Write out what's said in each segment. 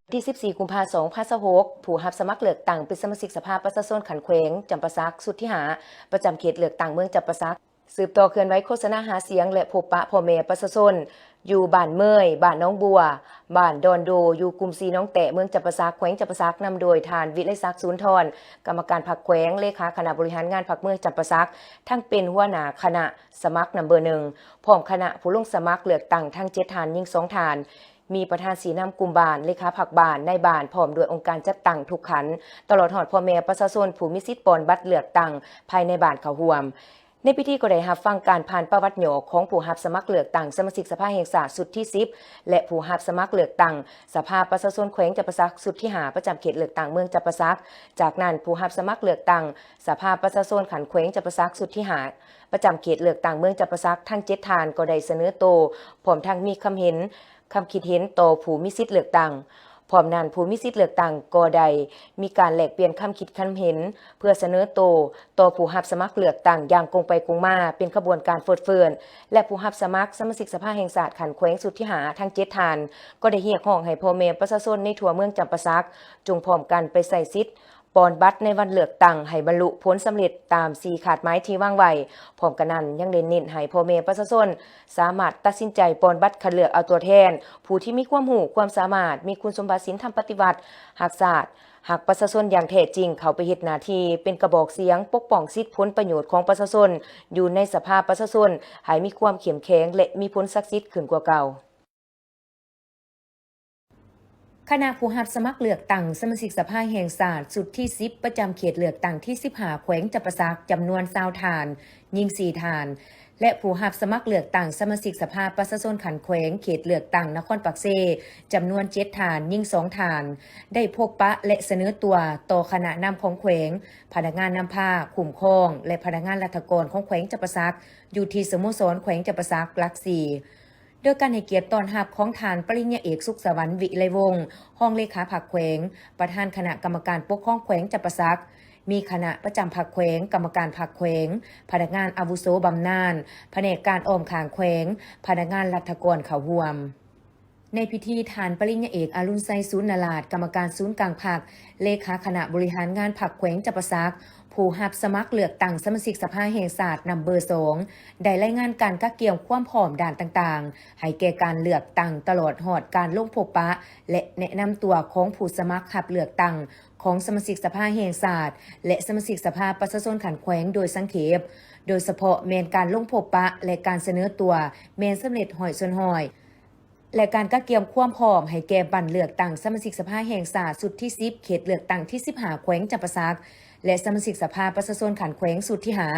ວັນທີສິບສີ່ ກຸມພາ ສອງພັນຊາວຫົກ ຜູ້ຮັບສະໝັກເລືອກຕັ້ງເປັນສະມາຊິກສະພາປະຊາຊົນຂັ້ນແຂວງຈຳປາສັກ ຊຸດທີຫ້າ ປະຈຳເຂດເລືອກຕັ້ງເມືອງຈຳປາສັກ ສືບຕໍ່ເຄື່ອນໄຫວໂຄສະນາຫາສຽງ ແລະ ພົບປະພໍ່ແມ່ປະຊາຊົນ ຢູ່ບ້ານເມີຍ, ບ້ານໜອງບົວ, ບ້ານດອນໂດ, ຢູ່ກຸ່ມສີ່ໜອງແຕະ ເມືອງຈຳປາສັກ, ແຂວງຈຳປາສັກ, ນຳໂດຍທ່ານ ວິໄລສັກ ສູນທອນ ກຳມະການພັກແຂວງ, ເລຂາຄະນະບໍລິຫານງານພັກເມືອງຈຳປາສັກ, ທັງເປັນຫົວໜ້າຄະນະສະໝັກນຳເບີໜຶ່ງ ພ້ອມຄະນະຜູ້ລົງສະໝັກເລືອກຕັ້ງທັງເຈັດທ່ານ, ຍິງສອງທ່ານ, ມີປະທານຊີ້ນຳກຸ່ມບ້ານ, ເລຂາພັກບ້ານ, ນາຍບ້ານ ພ້ອມດ້ວຍອົງການຈັດຕັ້ງທຸກຂັ້ນ, ຕະຫຼອດຮອດພໍ່ແມ່ປະຊາຊົນຜູ້ມີສິດປ່ອນບັດເລືອກຕັ້ງພາຍໃນບ້ານເຂົ້າຮ່ວມ. ໃນພິທີກໍໄດ້ຮັບຟັງການຜ່ານປະຫວັດຫຍໍ້ຂອງຜູ້ຮັບສະໝັກເລືອກຕັ້ງສະມາຊິກສະພາແຫ່ງຊາດຊຸດທີສິບ ແລະ ຜູ້ຮັບສະໝັກເລືອກຕັ້ງສະພາປະຊາຊົນແຂວງຈຳປາສັກຊຸດທີຫ້າ ປະຈຳເຂດເລືອກຕັ້ງເມືອງຈຳປາສັກ. ຈາກນັ້ນ, ຜູ້ຮັບສະໝັກເລືອກຕັ້ງສະພາປະຊາຊົນຂັ້ນແຂວງຈຳປາສັກຊຸດທີຫ້າ ປະຈຳເຂດເລືອກຕັ້ງເມືອງຈຳປາສັກທັງເຈັດທ່ານກໍໄດ້ສະເໜີໂຕ ພ້ອມທັງມີຄຳເຫັນ ຄຳຄິດເຫັນຕໍ່ຜູ້ມີສິດເລືອກຕັ້ງ. ພ້ອມນັ້ນ, ຜູ້ມີສິດເລືອກຕັ້ງກໍໄດ້ມີການແລກປ່ຽນຄຳຄິດຄຳເຫັນ ເພື່ອສະເໜີໂຕຕໍ່ຜູ້ຮັບສະໝັກເລືອກຕັ້ງຢ່າງກົງໄປກົງມາ ເປັນຂະບວນການຟົດຟື້ນ ແລະ ຜູ້ຮັບສະໝັກສະມາຊິກສະພາແຫ່ງຊາດຂັ້ນແຂວງຊຸດທີຫ້າທັງເຈັດທ່ານ ກໍໄດ້ຮຽກຮ້ອງໃຫ້ພໍ່ແມ່ປະຊາຊົນໃນທົ່ວເມືອງຈຳປາສັກ ຈົ່ງພ້ອມກັນໄປໃຊ້ສິດ ປ່ອນບັດໃນວັນເລືອກຕັ້ງໃຫ້ບັນລຸຜົນສຳເລັດຕາມສີ່ຄາດໝາຍທີ່ວາງໄວ້. ພ້ອມກັນນັ້ນ, ຍັງໄດ້ເນັ້ນໃຫ້ພໍ່ແມ່ປະຊາຊົນສາມາດຕັດສິນໃຈປ່ອນບັດຄັດເລືອກເອົາຕົວແທນ ຜູ້ທີ່ມີຄວາມຮູ້ຄວາມສາມາດ, ມີຄຸນສົມບັດສິນທຳປະຕິວັດ, ຮັກຊາດ, ຮັກປະຊາຊົນຢ່າງແທ້ຈິງ ເຂົ້າໄປເຮັດໜ້າທີ່ເປັນກະບອກສຽງປົກປ້ອງສິດຜົນປະໂຫຍດຂອງປະຊາຊົນ ຢູ່ໃນສະພາປະຊາຊົນ ໃຫ້ມີຄວາມເຂັ້ມແຂງ ແລະ ມີຜົນສັກສິດຂຶ້ນກວ່າເກົ່າ. ຄະນະຜູ້ຮັບສະໝັກເລືອກຕັ້ງສະມາຊິກສະພາແຫ່ງຊາດຊຸດທີສິບ ປະຈຳເຂດເລືອກຕັ້ງທີສິບຫ້າ ແຂວງຈຳປາສັກ ຈຳນວນຊາວທ່ານ, ຍິງສີ່ທ່ານ ແລະ ຜູ້ຮັບສະໝັກເລືອກຕັ້ງສະມາຊິກສະພາປະຊາຊົນຂັ້ນແຂວງເຂດເລືອກຕັ້ງນະຄອນປາກເຊ ຈຳນວນເຈັດທ່ານ, ຍິງສອງທ່ານ ໄດ້ພົບປະ ແລະ ສະເໜີຕົວຕໍ່ຄະນະນຳຂອງແຂວງ, ພະນັກງານນຳພາ, ຄຸ້ມຄອງ ແລະ ພະນັກງານລັດຖະກອນຂອງແຂວງຈຳປາສັກ ຢູ່ທີ່ສະໂມສອນແຂວງຈຳປາສັກຫຼັກສີ່ ໂດຍການໃຫ້ກຽດຕ້ອນຮັບຂອງທ່ານປະລິນຍາເອກ ສຸກສະຫວັນ ວິໄລວົງ ຮອງເລຂາພັກແຂວງ, ປະທານຄະນະກຳມະການປົກຄອງແຂວງຈຳປາສັກ, ມີຄະນະປະຈຳພັກແຂວງ, ກຳມະການພັກແຂວງ, ພະນັກງານອາວຸໂສບຳນານ, ພະແນກການອ້ອມຂ້າງແຂວງ, ພະນັກງານລັດຖະກອນເຂົ້າຮ່ວມ. ໃນພິທີ, ທ່ານປະລິນຍາເອກ ອະລຸນໄຊ ສູນນະລາດ ກຳມະການສູນກາງພັກ, ເລຂາຄະນະບໍລິຫານງານພັກແຂວງຈຳປາສັກ, ຜູ້ຮັບສະໝັກເລືອກຕັ້ງສະມາຊິກສະພາແຫ່ງຊາດນຳເບີສອງ ໄດ້ລາຍງານການກະກຽມຄວາມພ້ອມດ້ານຕ່າງໆ ໃຫ້ແກ່ການເລືອກຕັ້ງ ຕະຫຼອດຮອດການລົງພົບປະ ແລະ ແນະນຳຕົວຂອງຜູ້ສະໝັກຮັບເລືອກຕັ້ງຂອງສະມາຊິກສະພາແຫ່ງຊາດ ແລະ ສະມາຊິກສະພາປະຊາຊົນຂັ້ນແຂວງໂດຍສັງເຂບ, ໂດຍສະເພາະແມ່ນການລົງພົບປະ ແລະ ການສະເໜີຕົວແມ່ນສຳເລັດຮ້ອຍສ່ວນຮ້ອຍ. ແລະ ການກະກຽມຄວາມພ້ອມໃຫ້ແກ່ບັ້ນເລືອກຕັ້ງສະມາຊິກສະພາແຫ່ງຊາດຊຸດທີສິບ ເຂດເລືອກຕັ້ງທີສິບຫ້າ ແຂວງຈຳປາສັກ ແລະ ສະມາຊິກສະພາປະຊາຊົນຂັ້ນແຂວງຊຸດທີຫ້າ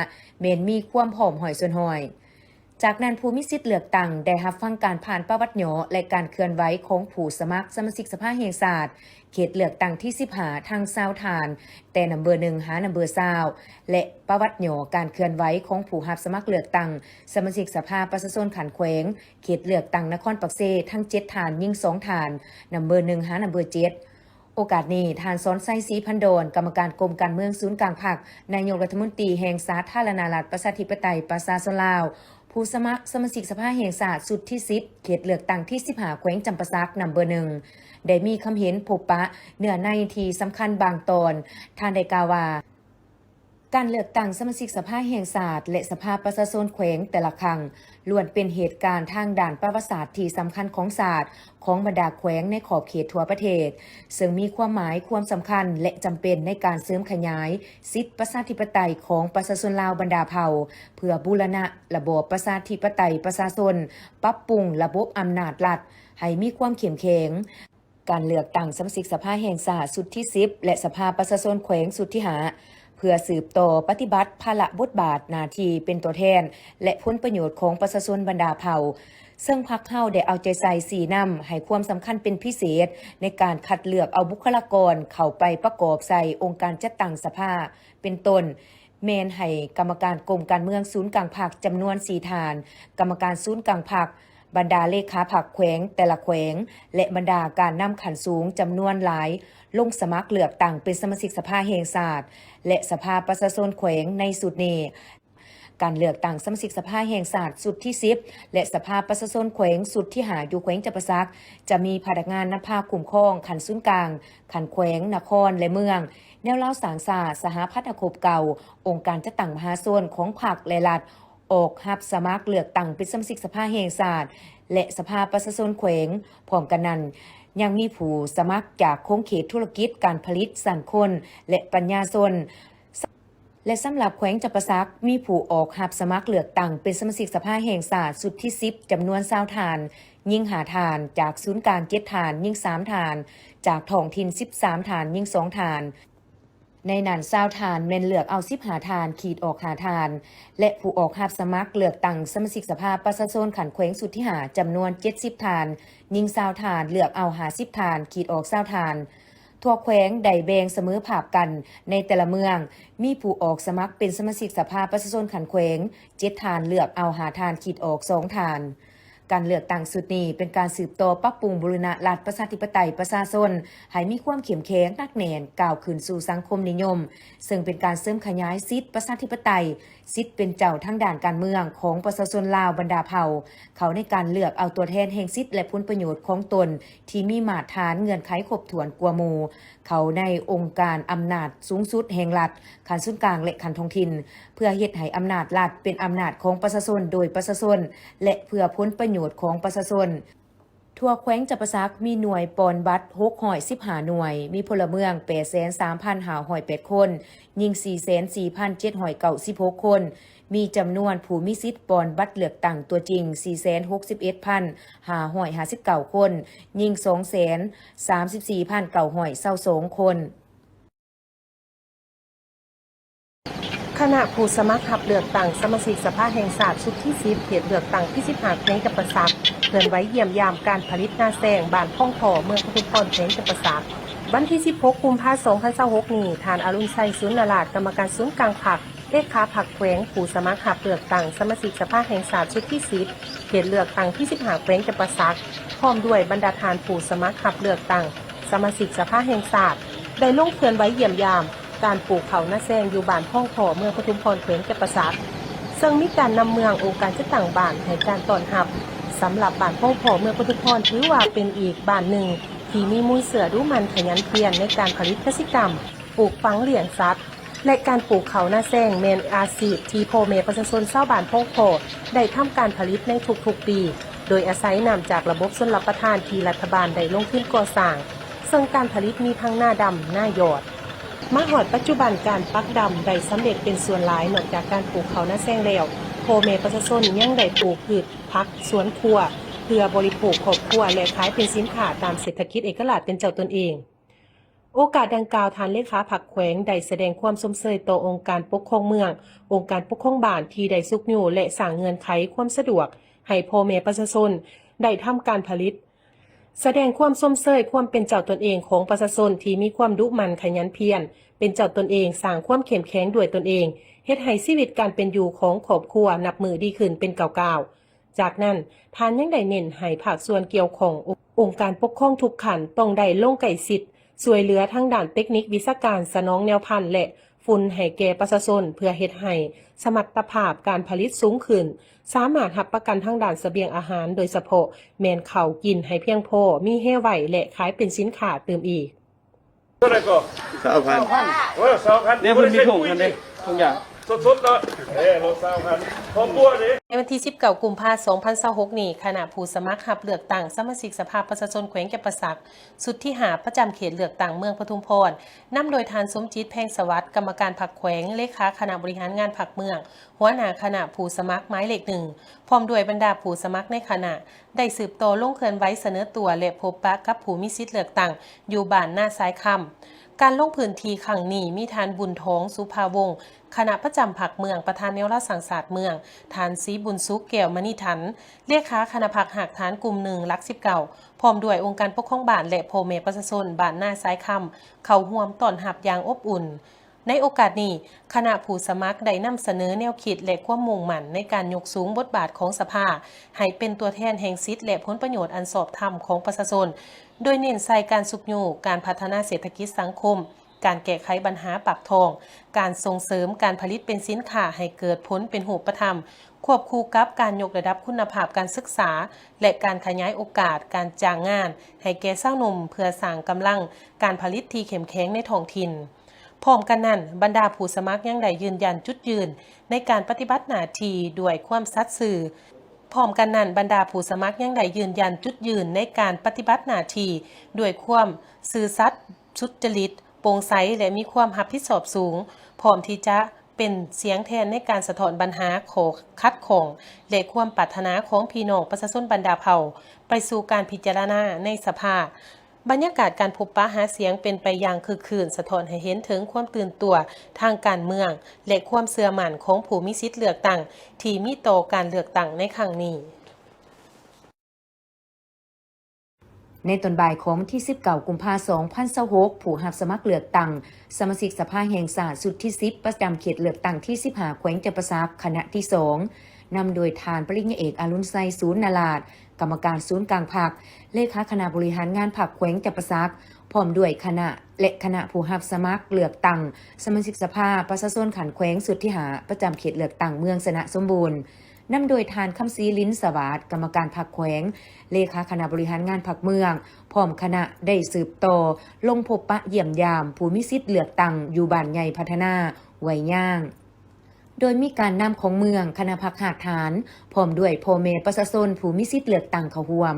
ແມ່ນມີຄວາມພ້ອມຮ້ອຍສ່ວນຮ້ອຍ. ຈາກນັ້ນ, ຜູ້ມີສິດເລືອກຕັ້ງໄດ້ຮັບຟັງການຜ່ານປະຫວັດຫຍໍ້ ແລະ ການເຄື່ອນໄຫວຂອງຜູ້ສະໝັກສະມາຊິກສະພາແຫ່ງຊາດ ເຂດເລືອກຕັ້ງທີສິບຫ້າ ທັງຊາວທ່ານ, ແຕ່ນຳເບີໜຶ່ງຫານຳເບີຊາວ ແລະ ປະຫວັດຫຍໍ້ການເຄື່ອນໄຫວຂອງຜູ້ຮັບສະໝັກເລືອກຕັ້ງສະມາຊິກສະພາປະຊາຊົນຂັ້ນແຂວງ ເຂດເລືອກຕັ້ງນະຄອນປາກເຊ ທັງເຈັດທ່ານ, ຍິງສອງທ່ານ, ນຳເບີໜຶ່ງຫານຳເບີເຈັດ. ໂອກາດນີ້, ທ່ານ ສອນໄຊ ສີພັນດອນ ກຳມະການກົມການເມືອງສູນກາງພັກ, ນາຍົກລັດຖະມົນຕີແຫ່ງສາທາລະນະລັດປະຊາທິປະໄຕປະຊາຊົນລາວ, ຜູ້ສະໝັກສະມາຊິກສະພາແຫ່ງຊາດຊຸດທີສິບ ເຂດເລືອກຕັ້ງທີສິບຫ້າ ແຂວງຈຳປາສັກ ນຳເບີໜຶ່ງ ໄດ້ມີຄຳເຫັນພົບປະເນື້ອໃນທີ່ສຳຄັນບາງຕອນ. ທ່ານໄດ້ກ່າວວ່າ, ການເລືອກຕັ້ງສະມາຊິກສະພາແຫ່ງຊາດ ແລະ ສະພາປະຊາຊົນແຂວງແຕ່ລະຄັ້ງ ລ້ວນເປັນເຫດການທາງດ້ານປະຫວັດສາດທີ່ສຳຄັນຂອງຊາດ, ຂອງບັນດາແຂວງໃນຂອບເຂດທົ່ວປະເທດ, ເຊິ່ງມີຄວາມໝາຍຄວາມສຳຄັນ ແລະ ຈຳເປັນໃນການເສີມຂະຫຍາຍສິດປະຊາທິປະໄຕຂອງປະຊາຊົນລາວບັນດາເຜົ່າ, ເພື່ອບູລະນະລະບອບປະຊາທິປະໄຕປະຊາຊົນ, ປັບປຸງລະບົບອຳນາດລັດໃຫ້ມີຄວາມເຂັ້ມແຂງ. ການເລືອກຕັ້ງສະມາຊິກສະພາແຫ່ງຊາດຊຸດທີສິບ ແລະ ສະພາປະຊາຊົນແຂວງຊຸດທີຫ້າ ເພື່ອສືບຕໍ່ປະຕິບັດພາລະບົດບາດໜ້າທີ່ເປັນຕົວແທນ ແລະ ຜົນປະໂຫຍດຂອງປະຊາຊົນບັນດາເຜົ່າ, ເຊິ່ງພັກເຮົາໄດ້ເອົາໃຈໃສ່ຊີ້ນຳໃຫ້ຄວາມສຳຄັນເປັນພິເສດໃນການຄັດເລືອກເອົາບຸກຄະລາກອນເຂົ້າໄປປະກອບໃສ່ອົງການຈັດຕັ້ງສະພາ ເປັນຕົ້ນ ແມ່ນໃຫ້ກຳມະການກົມການເມືອງສູນກາງພັກຈຳນວນສີ່ທ່ານ, ກຳມະການສູນກາງພັກ, ບັນດາເລຂາພັກແຂວງແຕ່ລະແຂວງ ແລະ ບັນດາການນຳຂັ້ນສູງຈຳນວນຫຼາຍ ລົງສະໝັກເລືອກຕັ້ງເປັນສະມາຊິກສະພາແຫ່ງຊາດ ແລະ ສະພາປະຊາຊົນແຂວງໃນຊຸດນີ້. ການເລືອກຕັ້ງສະມາຊິກສະພາແຫ່ງຊາດຊຸດທີສິບ ແລະ ສະພາປະຊາຊົນແຂວງຊຸດທີຫ້າ ຢູ່ແຂວງຈຳປາສັກ ຈະມີພະນັກງານນຳພາຄຸ້ມຄອງຂັ້ນສູນກາງ, ຂັ້ນແຂວງ, ນະຄອນ ແລະ ເມືອງ, ແນວລາວສ້າງຊາດ, ສະຫະພັນອະຄົບເກົ່າ, ອົງການຈັດຕັ້ງມະຫາຊົນຂອງພັກ ແລະ ລັດ ອອກຮັບສະໝັກເລືອກຕັ້ງເປັນສະມາຊິກສະພາແຫ່ງຊາດ ແລະ ສະພາປະຊາຊົນແຂວງ. ພ້ອມກັນນັ້ນ, ຍັງມີຜູ້ສະໝັກຈາກຂົງເຂດທຸລະກິດ, ການຜະລິດ, ຊັ້ນຄົນ ແລະ ປັນຍາຊົນ. ແລະ ສຳລັບແຂວງຈຳປາສັກ ມີຜູ້ອອກຮັບສະໝັກເລືອກຕັ້ງເປັນສະມາຊິກສະພາແຫ່ງຊາດຊຸດທີສິບ ຈຳນວນຊາວທ່ານ, ຍິງຫ້າທ່ານ, ຈາກສູນກາງເຈັດທ່ານ, ຍິງສາມທ່ານ, ຈາກທ້ອງຖິ່ນສິບສາມທ່ານ, ຍິງສອງທ່ານ. ໃນນັ້ນຊາວທ່ານແມ່ນເລືອກເອົາສິບຫ້າທ່ານ, ຂີດອອກຫ້າທ່ານ ແລະ ຜູ້ອອກຮັບສະໝັກເລືອກຕັ້ງສະມາຊິກສະພາປະຊາຊົນຂັ້ນແຂວງຊຸດທີຫ້າ ຈຳນວນເຈັດສິບທ່ານ, ຍິງຊາວທ່ານ, ເລືອກເອົາຫ້າສິບທ່ານ, ຂີດອອກຊາວທ່ານ. ທົ່ວແຂວງໄດ້ແບ່ງສະເໝີພາບກັນໃນແຕ່ລະເມືອງ, ມີຜູ້ອອກສະໝັກເປັນສະມາຊິກສະພາປະຊາຊົນຂັ້ນແຂວງເຈັດທ່ານ, ເລືອກເອົາຫ້າທ່ານ, ຂີດອອກສອງທ່ານ. ການເລືອກຕັ້ງຊຸດນີ້ເປັນການສືບຕໍ່ປັບປຸງບູລະນະລັດປະຊາທິປະໄຕປະຊາຊົນໃຫ້ມີຄວາມເຂັ້ມແຂງໜັກແໜ້ນ ກ້າວຂຶ້ນສູ່ສັງຄົມນິຍົມ, ເຊິ່ງເປັນການເສີມຂະຫຍາຍສິດປະຊາທິປະໄຕ, ສິດເປັນເຈົ້າທາງດ້ານການເມືອງຂອງປະຊາຊົນລາວບັນດາເຜົ່າ ເຂົ້າໃນການເລືອກເອົາຕົວແທນແຫ່ງສິດ ແລະ ຜົນປະໂຫຍດຂອງຕົນທີ່ມີມາດຖານເງື່ອນໄຂຄົບຖ້ວນກວ່າໝູ່ ເຂົ້າໃນອົງການອຳນາດສູງສຸດແຫ່ງລັດ, ຂັ້ນສູນກາງ ແລະ ຂັ້ນທ້ອງຖິ່ນ, ເພື່ອເຮັດໃຫ້ອຳນາດລັດເປັນອຳນາດຂອງປະຊາຊົນ ໂດຍປະຊາຊົນ ແລະ ເພື່ອຜົນປະໂຫຍດຂອງປະຊາຊົນ. ທົ່ວແຂວງຈຳປາສັກມີໜ່ວຍປ່ອນບັດຫົກຮ້ອຍສິບຫ້າໜ່ວຍ, ມີພົນລະເມືອງແປດແສນສາມພັນຫ້າຮ້ອຍແປດຄົນ, ຍິງສີ່ແສນສີ່ພັນເຈັດຮ້ອຍເກົ້າສິບຫົກຄົນ, ມີຈຳນວນຜູ້ມີສິດປ່ອນບັດເລືອກຕັ້ງຕົວຈິງສີ່ແສນຫົກສິບເອັດພັນຫ້າຮ້ອຍຫ້າສິບເກົ້າຄົນ, ຍິງສອງແສນສາມສິບສີ່ພັນເກົ້າຮ້ອຍຊາວສອງຄົນ. ຄະນະຜູ້ສະໝັກຮັບເລືອກຕັ້ງສະມາຊິກສະພາແຫ່ງຊາດຊຸດທີສິບ ເຂດເລືອກຕັ້ງທີສິບຫ້າ ແຂວງຈຳປາສັກ ເຄື່ອນໄຫວຢ້ຽມຢາມການຜະລິດນາແຊງ ບ້ານຄອງທໍ່ ເມືອງປະທຸມພອນ ແຂວງຈຳປາສັກ. ວັນທີສິບຫົກ ກຸມພາ ສອງພັນຊາວຫົກນີ້, ທ່ານ ອະລຸນໄຊ ສູນນະລາດ ກຳມະການສູນກາງພັກ, ເລຂາພັກແຂວງ, ຜູ້ສະໝັກຮັບເລືອກຕັ້ງສະມາຊິກສະພາແຫ່ງຊາດຊຸດທີສິບ ເຂດເລືອກຕັ້ງທີສິບຫ້າ ແຂວງຈຳປາສັກ ພ້ອມດ້ວຍບັນດາທ່ານຜູ້ສະໝັກຮັບເລືອກຕັ້ງສະມາຊິກສະພາແຫ່ງຊາດ ໄດ້ລົງເຄື່ອນໄຫວຢ້ຽມຢາມການປູກເຂົ້ານາແຊງຢູ່ບ້ານຄອງທໍ່ ເມືອງປະທຸມພອນ ແຂວງຈຳປາສັກ, ເຊິ່ງມີການນຳເມືອງ, ອົງການຈັດຕັ້ງບ້ານໃຫ້ການຕ້ອນຮັບ. ສຳລັບບ້ານຄອງທໍ່ ເມືອງປະທຸມພອນ ຖືວ່າເປັນອີກບ້ານໜຶ່ງທີ່ມີມູນເຊື້ອດຸໝັ່ນຂະຫຍັນພຽນໃນການຜະລິດກະສິກຳ, ປູກຝັງລ້ຽງສັດ ແລະ ການປູກເຂົ້ານາແຊງແມ່ນອາຊີບທີ່ພໍ່ແມ່ປະຊາຊົນຊາວບ້ານຄອງທໍ່ໄດ້ທຳການຜະລິດໃນທຸກໆປີ, ໂດຍອາໄສນ້ຳຈາກລະບົບຊົນລະປະທານທີ່ລັດຖະບານໄດ້ລົງທຶນກໍ່ສ້າງ, ເຊິ່ງການຜະລິດມີທັງນາດຳ, ນາຢອດ. ມາຮອດປັດຈຸບັນ, ການປັກດຳໄດ້ສຳເລັດເປັນສ່ວນຫຼາຍ, ນອກຈາກການປູກເຂົ້ານາແຊງແລ້ວ, ພໍ່ແມ່ປະຊາຊົນຍັງໄດ້ປູກພືດຜັກສວນຄົວ ເພື່ອບໍລິໂພກຄອບຄົວ ແລະ ຂາຍເປັນສິນຄ້າຕາມເສດຖະກິດເອກະລາດເປັນເຈົ້າຕົນເອງ. ໂອກາດດັ່ງກ່າວ, ທ່ານເລຂາພັກແຂວງໄດ້ສະແດງຄວາມຊົມເຊີຍຕໍ່ອົງການປົກຄອງເມືອງ, ອົງການປົກຄອງບ້ານທີ່ໄດ້ຊຸກຍູ້ ແລະ ສ້າງເງື່ອນໄຂຄວາມສະດວກໃຫ້ພໍ່ແມ່ປະຊາຊົນໄດ້ທຳການຜະລິດ, ສະແດງຄວາມຊົມເຊີຍຄວາມເປັນເຈົ້າຕົນເອງຂອງປະຊາຊົນທີ່ມີຄວາມດຸໝັ່ນຂະຫຍັນພຽນ, ເປັນເຈົ້າຕົນເອງ, ສ້າງຄວາມເຂັ້ມແຂງດ້ວຍຕົນເອງ, ເຮັດໃຫ້ຊີວິດການເປັນຢູ່ຂອງຄອບຄົວນັບມື້ດີຂຶ້ນເປັນກ້າວໆ. ຈາກນັ້ນ, ທ່ານຍັງໄດ້ເນັ້ນໃຫ້ພາກສ່ວນກ່ຽວຂ້ອງ, ອົງການປົກຄອງທຸກຂັ້ນ ຕ້ອງໄດ້ລົງໃກ້ຊິດ, ຊ່ວຍເຫຼືອທາງດ້ານເຕັກນິກວິຊາການ, ສະໜອງແນວພັນ ແລະ ຝຸ່ນໃຫ້ແກ່ປະຊາຊົນ ເພື່ອເຮັດໃຫ້ສະມັດຕະພາບການຜະລິດສູງຂຶ້ນ, ສາມາດຮັບປະກັນທາງດ້ານສະບຽງອາຫານ, ໂດຍສະເພາະແມ່ນເຂົ້າກິນໃຫ້ພຽງພໍ, ມີແຮ່ໄວ້ ແລະ ຂາຍເປັນສິນຄ້າຕື່ມອີກ. ເທົ່າໃດກໍ? ຊາວພັນ. ໂອ້ຍ ຊາວພັນ ເດ້ ເພິ່ນມີຖົງຫັ້ນເດ້ ທຸກຢ່າງ ສົດໆເນາະ. ເອີ ລົດຊາວພັນ ຄອບຄົວເດ້. ໃນວັນທີສິບເກົ້າ ກຸມພາ ສອງພັນຊາວຫົກນີ້, ຄະນະຜູ້ສະໝັກຮັບເລືອກຕັ້ງສະມາຊິກສະພາປະຊາຊົນແຂວງຈຳປາສັກ ຊຸດທີຫ້າ ປະຈຳເຂດເລືອກຕັ້ງເມືອງປະທຸມພອນ ນຳໂດຍທ່ານ ສົມຈິດ ແພງສະຫວັດ ກຳມະການພັກແຂວງ, ເລຂາຄະນະບໍລິຫານງານພັກເມືອງ, ຫົວໜ້າຄະນະຜູ້ສະໝັກໝາຍເລກໜຶ່ງ ພ້ອມດ້ວຍບັນດາຜູ້ສະໝັກໃນຄະນະ ໄດ້ສືບຕໍ່ລົງເຄື່ອນໄຫວສະເໜີຕົວ ແລະ ພົບປະກັບຜູ້ມີສິດເລືອກຕັ້ງຢູ່ບ້ານນາຊາຍຄຳ. ການລົງພື້ນທີ່ຄັ້ງນີ້ ມີທ່ານ ບຸນທອງ ສຸພາວົງ ຄະນະປະຈຳພັກເມືອງ, ປະທານແນວລາວສ້າງຊາດເມືອງ, ທ່ານ ສີບຸນສຸກ ແກ້ວມະນີທັນ ເລຂາຄະນະພັກຮາກຖານກຸ່ມໜຶ່ງ ຫຼັກສິບເກົ້າ ພ້ອມດ້ວຍອົງການປົກຄອງບ້ານ ແລະ ພໍ່ແມ່ປະຊາຊົນບ້ານນາຊາຍຄຳ ເຂົ້າຮ່ວມຕ້ອນຮັບຢ່າງອົບອຸ່ນ. ໃນໂອກາດນີ້, ຄະນະຜູ້ສະໝັກໄດ້ນຳສະເໜີແນວຄິດ ແລະ ຄວາມມຸ່ງໝັ້ນໃນການຍົກສູງບົດບາດຂອງສະພາ ໃຫ້ເປັນຕົວແທນແຫ່ງສິດ ແລະ ຜົນປະໂຫຍດອັນຊອບທຳຂອງປະຊາຊົນ, ໂດຍເນັ້ນໃສ່ການຊຸກຍູ້ການພັດທະນາເສດຖະກິດສັງຄົມ, ການແກ້ໄຂບັນຫາປາກທ້ອງ, ການສົ່ງເສີມການຜະລິດເປັນສິນຄ້າໃຫ້ເກີດຜົນເປັນຮູບປະທຳ, ຄວບຄູ່ກັບການຍົກລະດັບຄຸນນະພາບການສຶກສາ ແລະ ການຂະຫຍາຍໂອກາດການຈ້າງງານໃຫ້ແກ່ຊາວໜຸ່ມ ເພື່ອສ້າງກຳລັງການຜະລິດທີ່ເຂັ້ມແຂງໃນທ້ອງຖິ່ນ. ພ້ອມກັນນັ້ນ, ບັນດາຜູ້ສະໝັກຍັງໄດ້ຢືນຢັນຈຸດຢືນໃນການປະຕິບັດໜ້າທີ່ດ້ວຍຄວາມສັດຊື່. ພ້ອມກັນນັ້ນ, ບັນດາຜູ້ສະໝັກຍັງໄດ້ຢືນຢັນຈຸດຢືນໃນການປະຕິບັດໜ້າທີ່ດ້ວຍຄວາມຊື່ສັດ, ສຸດຈະລິດ, ໂປ່ງໃສ ແລະ ມີຄວາມຮັບຜິດຊອບສູງ, ພ້ອມທີ່ຈະເປັນສຽງແທນໃນການສະທ້ອນບັນຫາ, ຂໍ້ຂັດຂ້ອງ ແລະ ຄວາມປາດຖະໜາຂອງພີ່ນ້ອງປະຊາຊົນບັນດາເຜົ່າ ໄປສູ່ການພິຈາລະນາໃນສະພາ. ບັນຍາກາດການພົບປະຫາສຽງເປັນໄປຢ່າງຄຶກຄື້ນ, ສະທ້ອນໃຫ້ເຫັນເຖິງຄວາມຕື່ນຕົວທາງການເມືອງ ແລະ ຄວາມເຊື່ອໝັ້ນຂອງຜູ້ມີສິດເລືອກຕັ້ງທີ່ມີຕໍ່ການເລືອກຕັ້ງໃນຄັ້ງນີ້. ໃນຕອນບ່າຍຂອງວັນທີສິບເກົ້າ ກຸມພາ ສອງພັນຊາວຫົກ, ຜູ້ຮັບສະໝັກເລືອກຕັ້ງສະມາຊິກສະພາແຫ່ງຊາດຊຸດທີສິບ ປະຈຳເຂດເລືອກຕັ້ງທີສິບຫ້າ ແຂວງຈຳປາສັກ ຄະນະທີສອງ ນຳໂດຍທ່ານປະລິນຍາເອກ ອາລຸນໄຊ ສູນນາລາດ ກຳມະການສູນກາງພັກ, ເລຂາຄະນະບໍລິຫານງານພັກແຂວງຈຳປາສັກ, ພ້ອມດ້ວຍຄະນະ ແລະ ຄະນະຜູ້ຮັບສະໝັກເລືອກຕັ້ງສະມາຊິກສະພາປະຊາຊົນຂັ້ນແຂວງຊຸດທີຫ້າ ປະຈຳເຂດເລືອກຕັ້ງເມືອງຊະນະສົມບູນ, ນຳໂດຍທ່ານ ຄຳສີ ລິນສະຫວາດ ກຳມະການພັກແຂວງ, ເລຂາຄະນະບໍລິຫານງານພັກເມືອງ ພ້ອມຄະນະໄດ້ສືບຕໍ່ລົງພົບປະຢ້ຽມຢາມຜູ້ມີສິດເລືອກຕັ້ງຢູ່ບ້ານໃຫຍ່ພັດທະນາ ໄວຍາງ. ໂດຍມີການນຳຂອງເມືອງ, ຄະນະພັກຮາກຖານ ພ້ອມດ້ວຍພໍ່ແມ່ປະຊາຊົນຜູ້ມີສິດເລືອກຕັ້ງເຂົ້າຮ່ວມ.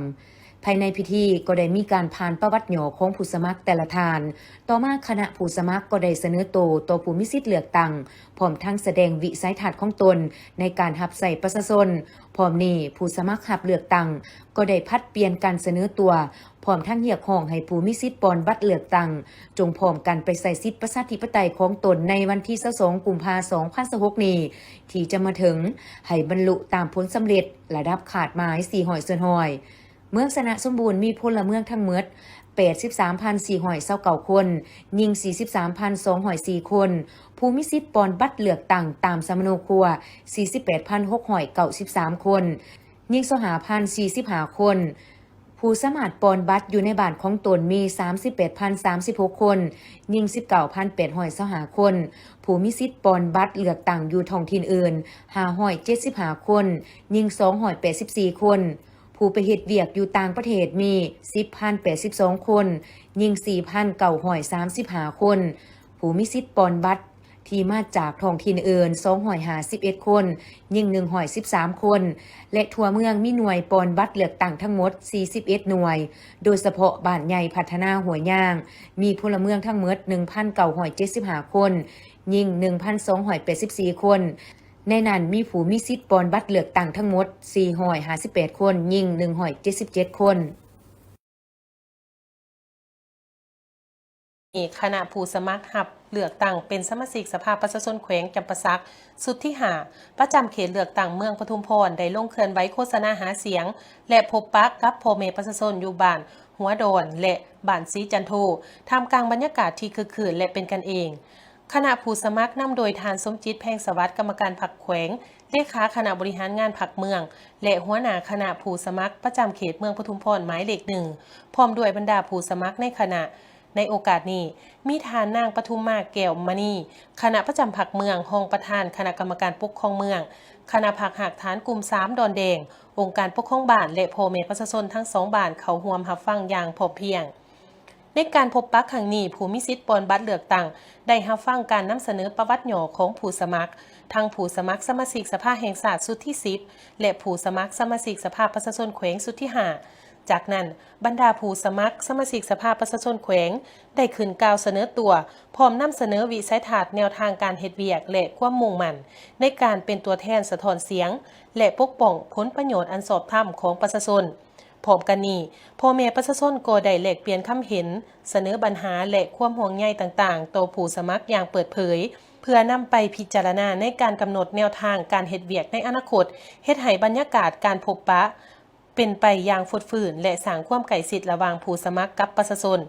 ພາຍໃນພິທີກໍໄດ້ມີການຜ່ານປະຫວັດຫຍໍ້ຂອງຜູ້ສະໝັກແຕ່ລະທ່ານ. ຕໍ່ມາຄະນະຜູ້ສະໝັກກໍໄດ້ສະເໜີໂຕຕໍ່ຜູ້ມີສິດເລືອກຕັ້ງ, ພ້ອມທັງສະແດງວິໄສທັດຂອງຕົນໃນການຮັບໃຊ້ປະຊາຊົນ. ພ້ອມນີ້, ຜູ້ສະໝັກຮັບເລືອກຕັ້ງກໍໄດ້ຜັດປ່ຽນການສະເໜີຕົວ, ພ້ອມທັງຮຽກຮ້ອງໃຫ້ຜູ້ມີສິດປ່ອນບັດເລືອກຕັ້ງ ຈົ່ງພ້ອມກັນໄປໃຊ້ສິດປະຊາທິປະໄຕຂອງຕົນໃນວັນທີຊາວສອງ ກຸມພາ ສອງພັນຊາວຫົກນີ້ ທີ່ຈະມາເຖິງ, ໃຫ້ບັນລຸຕາມຜົນສຳເລັດລະດັບຄາດໝາຍສີ່ຮ້ອຍສ່ວນຮ້ອຍ. ເມືອງຊະນະສົມບູນມີພົນລະເມືອງທັງໝົດແປດສິບສາມພັນສີ່ຮ້ອຍຊາວເກົ້າຄົນ, ຍິງສີ່ສິບສາມພັນສອງຮ້ອຍສີ່ຄົນ, ຜູ້ມີສິດປ່ອນບັດເລືອກຕັ້ງຕາມສຳມະໂນຄົວສີ່ສິບແປດພັນຫົກຮ້ອຍເກົ້າສິບສາມຄົນ, ຍິງຊາວຫ້າພັນສີ່ສິບຫ້າຄົນ, ຜູ້ສາມາດປ່ອນບັດຢູ່ໃນບ້ານຂອງຕົນມີສາມສິບແປດພັນສາມສິບຫົກຄົນ, ຍິງສິບເກົ້າພັນແປດຮ້ອຍຊາວຫ້າຄົນ, ຜູ້ມີສິດປ່ອນບັດເລືອກຕັ້ງຢູ່ທ້ອງຖິ່ນອື່ນຫ້າຮ້ອຍເຈັດສິບຫ້າຄົນ, ຍິງສອງຮ້ອຍແປດສິບສີ່ຄົນ, ຜູ້ໄປເຮັດວຽກຢູ່ຕ່າງປະເທດມີສິບພັນແປດສິບສອງຄົນ, ຍິງສີ່ພັນເກົ້າຮ້ອຍສາມສິບຫ້າຄົນ, ຜູ້ມີສິດປ່ອນບັດທີ່ມາຈາກທ້ອງຖິ່ນອື່ນສອງຮ້ອຍຫ້າສິບເອັດຄົນ, ຍິງໜຶ່ງຮ້ອຍສິບສາມຄົນ ແລະ ທົ່ວເມືອງມີໜ່ວຍປ່ອນບັດເລືອກຕັ້ງທັງໝົດສີ່ສິບເອັດໜ່ວຍ, ໂດຍສະເພາະບ້ານໃຫຍ່ພັດທະນາຫ້ວຍຍາງ ມີພົນລະເມືອງທັງໝົດໜຶ່ງພັນເກົ້າຮ້ອຍເຈັດສິບຫ້າຄົນ, ຍິງໜຶ່ງພັນສອງຮ້ອຍແປດສິບສີ່ຄົນ. ໃນນັ້ນມີຜູ້ມີສິດປ່ອນບັດເລືອກຕັ້ງທັງໝົດສີ່ຮ້ອຍຫ້າສິບແປດຄົນ, ຍິງໜຶ່ງຮ້ອຍເຈັດສິບເຈັດຄົນ. ຄະນະຜູ້ສະໝັກຮັບເລືອກຕັ້ງເປັນສະມາຊິກສະພາປະຊາຊົນແຂວງຈຳປາສັກ ຊຸດທີຫ້າ ປະຈຳເຂດເລືອກຕັ້ງເມືອງປະທຸມພອນ ໄດ້ລົງເຄື່ອນໄຫວໂຄສະນາຫາສຽງ ແລະ ພົບປະກັບພໍ່ແມ່ປະຊາຊົນຢູ່ບ້ານຫົວດອນ ແລະ ບ້ານສີຈັນໂທ ທ່າມກາງບັນຍາກາດທີ່ຄຶກຄື້ນ ແລະ ເປັນກັນເອງ. ຄະນະຜູ້ສະໝັກນຳໂດຍທ່ານ ສົມຈິດ ແພງສະຫວັດ ກຳມະການພັກແຂວງ, ເລຂາຄະນະບໍລິຫານງານພັກເມືອງ ແລະ ຫົວໜ້າຄະນະຜູ້ສະໝັກປະຈຳເຂດເມືອງປະທຸມພອນໝາຍເລກໜຶ່ງ ພ້ອມດ້ວຍບັນດາຜູ້ສະໝັກໃນຄະນະ. ໃນໂອກາດນີ້ ມີທ່ານນາງປະທຸມມາ ແກ້ວມະນີ ຄະນະປະຈຳພັກເມືອງ, ຮອງປະທານຄະນະກຳມະການປົກຄອງເມືອງ, ຄະນະພັກຮາກຖານກຸ່ມສາມດອນແດງ, ອົງການປົກຄອງບ້ານ ແລະ ພໍ່ແມ່ປະຊາຊົນທັງສອງບ້ານເຂົ້າຮ່ວມຮັບຟັງຢ່າງພ້ອມພຽງ. ໃນການພົບປະຄັ້ງນີ້, ຜູ້ມີສິດປ່ອນບັດເລືອກຕັ້ງໄດ້ຮັບຟັງການນຳສະເໜີປະຫວັດຫຍໍ້ຂອງຜູ້ສະໝັກ, ທັງຜູ້ສະໝັກສະມາຊິກສະພາແຫ່ງຊາດຊຸດທີສິບ ແລະ ຜູ້ສະໝັກສະມາຊິກສະພາປະຊາຊົນແຂວງຊຸດທີຫ້າ. ຈາກນັ້ນ, ບັນດາຜູ້ສະໝັກສະມາຊິກສະພາປະຊາຊົນແຂວງໄດ້ຂຶ້ນກ່າວສະເໜີຕົວ, ພ້ອມນຳສະເໜີວິໄສທັດ, ແນວທາງການເຮັດວຽກ ແລະ ຄວາມມຸ່ງໝັ້ນໃນການເປັນຕົວແທນສະທ້ອນສຽງ ແລະ ປົກປ້ອງຜົນປະໂຫຍດອັນຊອບທຳຂອງປະຊາຊົນ. ພ້ອມກັນນີ້, ພໍ່ແມ່ປະຊາຊົນກໍໄດ້ແລກປ່ຽນຄຳເຫັນ, ສະເໜີບັນຫາ ແລະ ຄວາມຫ່ວງໃຍຕ່າງໆ ຕໍ່ຜູ້ສະໝັກຢ່າງເປີດເຜີຍ, ເພື່ອນຳໄປພິຈາລະນາໃນການກຳນົດແນວທາງການເຮັດວຽກໃນອະນາຄົດ, ເຮັດໃຫ້ບັນຍາກາດການພົບປະເປັນໄປຢ່າງຟົດຟື້ນ ແລະ ສ້າງຄວາມໃກ້ຊິດລະຫວ່າງຜູ້ສະໝັກກັບປະຊາຊົນ.